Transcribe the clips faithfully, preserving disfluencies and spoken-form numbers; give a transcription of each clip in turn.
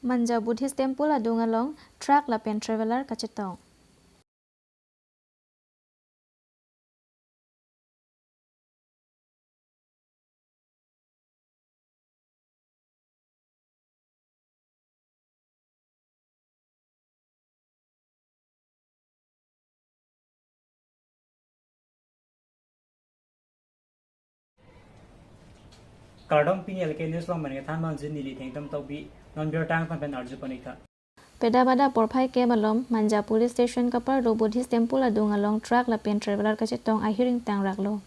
Manja Buddhist Temple adung along truck lapen traveller kachetong. Kardom, pini L K News along pen kethan nonjin neli Thengtom Tokbi, non birta angtan pen arju pon-ik tha. Pedabada porphai ke malom Manja Police Station kaparlo Buddhist Temple adung along truck lapen traveller kachetong ahiring tangraklo.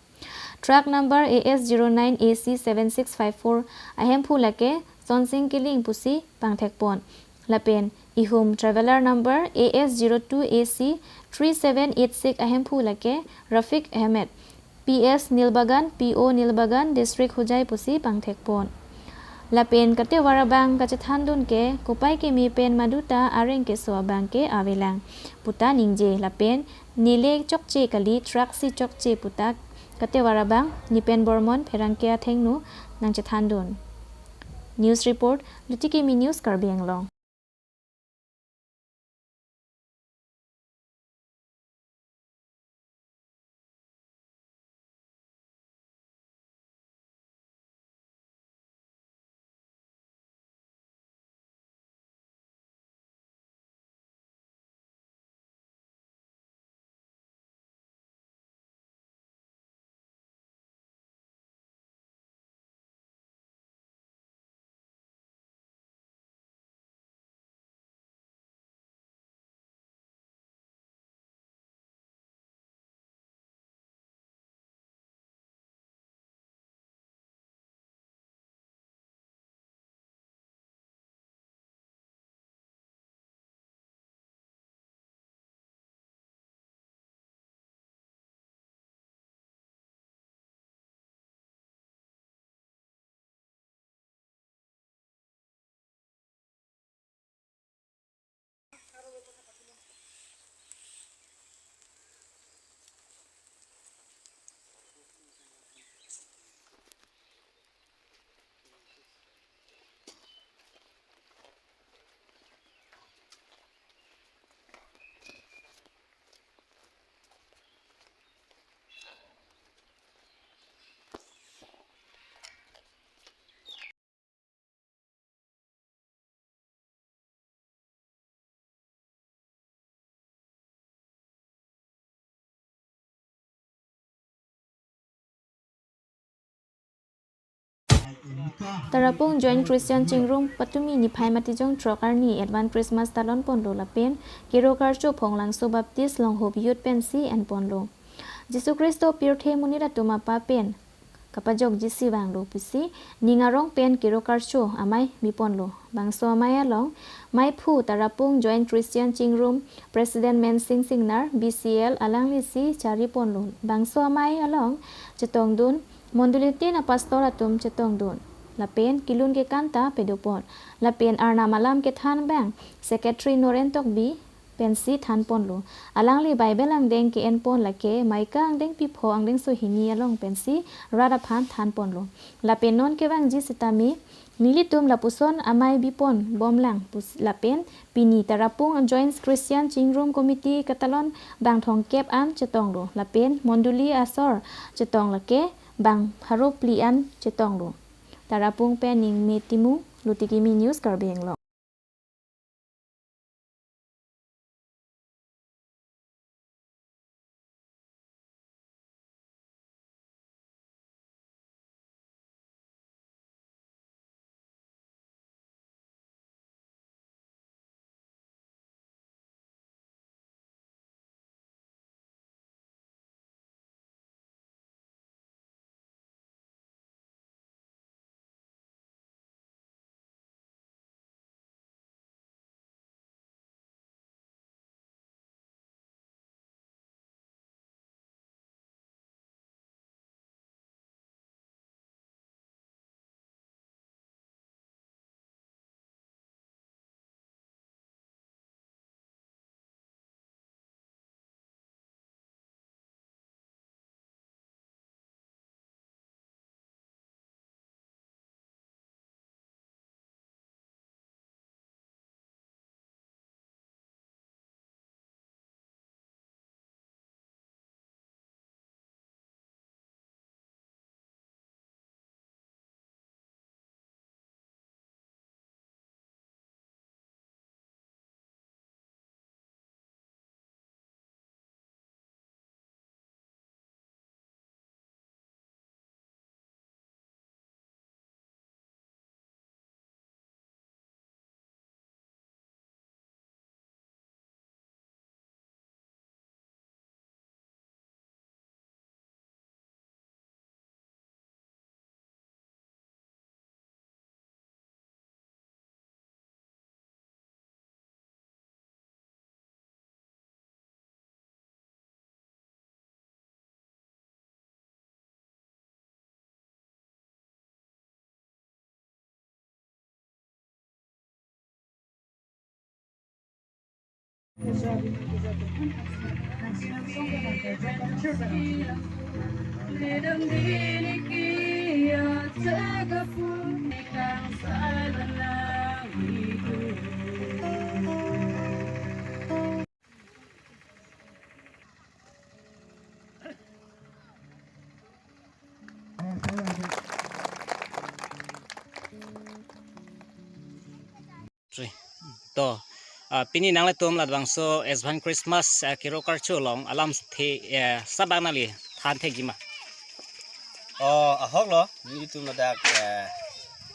Truck number A S zero nine A C seven six five four ahemphu lake Sonsing Kiling pusi pangthekpon. Lapen ihum traveller number A S zero two A C three seven eight six ahemphu lake Rafiq Ahmed, P S Nilbagan, P O Nilbagan, District Hojai pusi pangthekpon. Lapen katevar abang kachethandun ke kopai keme pen maduta areng keso abang ke avelang puta ningje lapen nele chokche kali, truck si chokche puta katevar abang Nipen Bormon Pherangke athengno nangchethandun. News report, Lutikimi News, Karbi Anglong. Tarapung Joint Christian Chingrum patumi niphai Matijong throk arni Advance Christmas talon ponlo lapen Kero Karcho Phonglangso Baptist Longhup Youth pensi en ponlo. Jisu Khristo pirthe monit atum apa pen kapajokjisi vanglo pusi ning arong pen Kero Karcho amei biponlo. Bangso amei along meiphu Tarapung Joint Christian Chingrum President Mensing Singnar, B C L, alanglisi chari ponlo. Bangso amei along chetongdun mondolitin apastor atum chetongdun lapen kelun kekan ta pedopon lapen Arnam alam kethan abang Secretary Noren Tokbi pensi than ponlo. Alangli Bible angdeng ke-en pon lake Micah angdengpi pho angdengso hini along pensi rat aphan than ponlo. Lapen non kevangji sitame nelitum lapuson amei bipon bomlang pus-, lapen pini Tarapung Joint Christian Chingrum Committee katalon bang thomkep an chetonglo lapen mondoli asor chetong lake bang pharo phli an chetonglo. Tarapung pen Ningme Timung, Lutikimi News, Karbi Anglong. To, ah, pini nanglitum labangso Advance Christmas, ah, kiro karcho along alamthe, eh, sabang nangli than thekji ma? Oh, ahok lo, nelitum ladak, eh,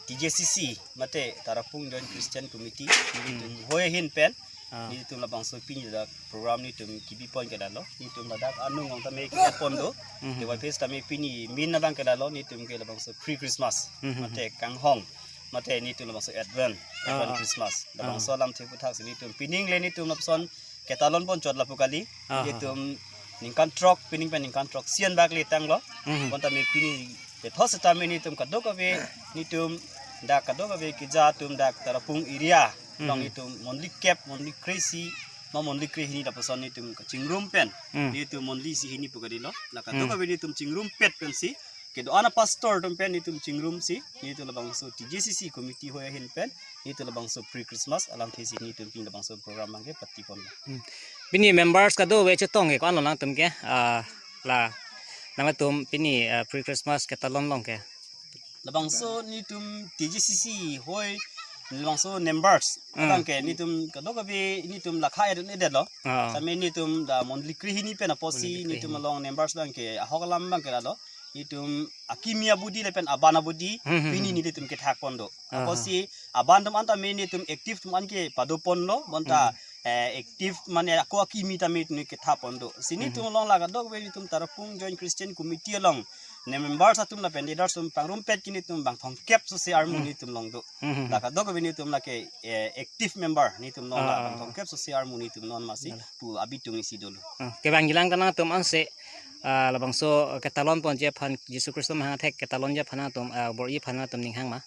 T J C C, mate Tarapung Joint Christian Committee, nelitum hoi ahin pen, Ah. nelitum labangso pini ladak program nelitum kebipon ke lalo, nelitum ladak anung ong tame kebipon do, Mhm. Dewa Fest tame pini min abang ke lalo, nelitum ke labangso pre-Christmas, Mhm. mate kanghong, mate nelitum labangso Advent, Ah, Advent ah. Christmas. Ah. Labangso alamthe aputhak si nelitum pining le nelitum lapuson ketalon pon chot lapu kali. Ah, ah, Nelitum ningkan throk, pining pen ningkan throk sian bak le tanglo. Mhm. Bonta me pini pethot setame nelitum kadokave, nelitum dak kadokave keja atum dak Tarapung area along Mhm. nelitum mondli kep, mondli kre-isi, ma mondli krehini lapuson nelitum kachingrum pen. Mhm. Nelitum mondli isi hini pu kali lo. La Mhm. kadokave nelitum chingrumpet pensi kedo-an apastor atum pen nelitum chingrumsi, nelitum labangso T J C C committee hoi ahin pen, nelitum labangso pre-Christmas alamthe si nelitum pini labangso program abang ke patipon lo. Hmm. Pini members kadokave chetong ke ko-an lo nangtum ke, ah, la nangtum pini, ah, pre-Christmas ketalon along ke? Labangso nelitum T J C C hoi, labangso members Hmm. abang ke nelitum kadokave nelitum lakha edun edet lo. Ah. Tame nelitum dak mondli krehini pen apotsi Mondli krehini. nelitum along members abang ke ahok alam abang ke lalo. Nelitum akimi abudi lapen aban abudi Hmm, hmm, pini hmm. nelitum kethak pon do. Ah, Apotsi aban atum an tame nelitum active atum an ke pado pon lo, bonta, Hmm. eh, active mane ako akimi tame nelitum kethak pon do. Si nelitum Hmm. along la kadokave nelitum Tarapung Joint Christian Committee along ne members atum lapen leaders atum pangrumpet ke nelitum bang thomkep sose armu Hmm. nelitum along do. Hmm, hmm, La hmm. kadokave nelitum lake, eh, active member nelitum along Ah, la ah, bang ah. thomkep sose armu nelitum non masi Dala. pu abitung isi dolo. Ah, kevang jilang ta nangtum anse, ah, labangso ketalon ponji aphan Jisu Khristo mahang athek ketalonji aphan nangtum, ah, bor-i aphan nangtum ninghang ma?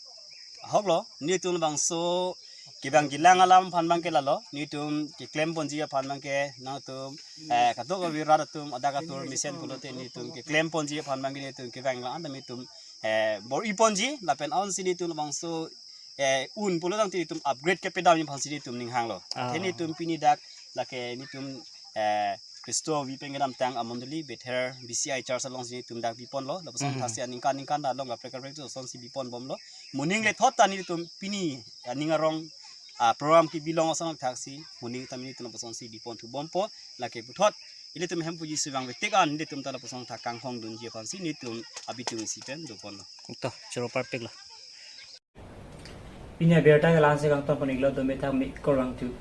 Ahok lo, nelitum labangso kevang jilang alam aphan abang ke lalo, nelitum keklem ponji aphan abang ke nangtum, eh, kadokave rat atum adak atur mesen pulote nelitum keklem ponji aphan abang ke nelitum kevang lang an tame nelitum, eh, bor-i ponji, lapen ansi nelitum labangso eh, un pulo tangte nelitum upgrade kepedam aphansi nelitum ninghang lo. Ah. Athe nelitum pini dak lake nelitum, eh, Khristo avi pen kedamtang amondoli Bethel B C I Church alongsi nelitum dak bipon lo. Lapuson Mhm. thaksi aningkan ningkan ta along kaprek kaprek tu asonsi bipon bom lo. Moning le thot ta nelitum pini aning arong, ah, program kebi long ason thaksi moning ta nelitum lapusonsi bipon thu bompo. Lake puthot ilitum Hemphu Jisu vangve tik an nelitum ta lapuson thak kanghong dunji aphansi nelitum abitung isi pen dopon lo. To, choro parpik lo. Pini abirta ke la-ansi kangton pon-iklo, dome thak me korang tu.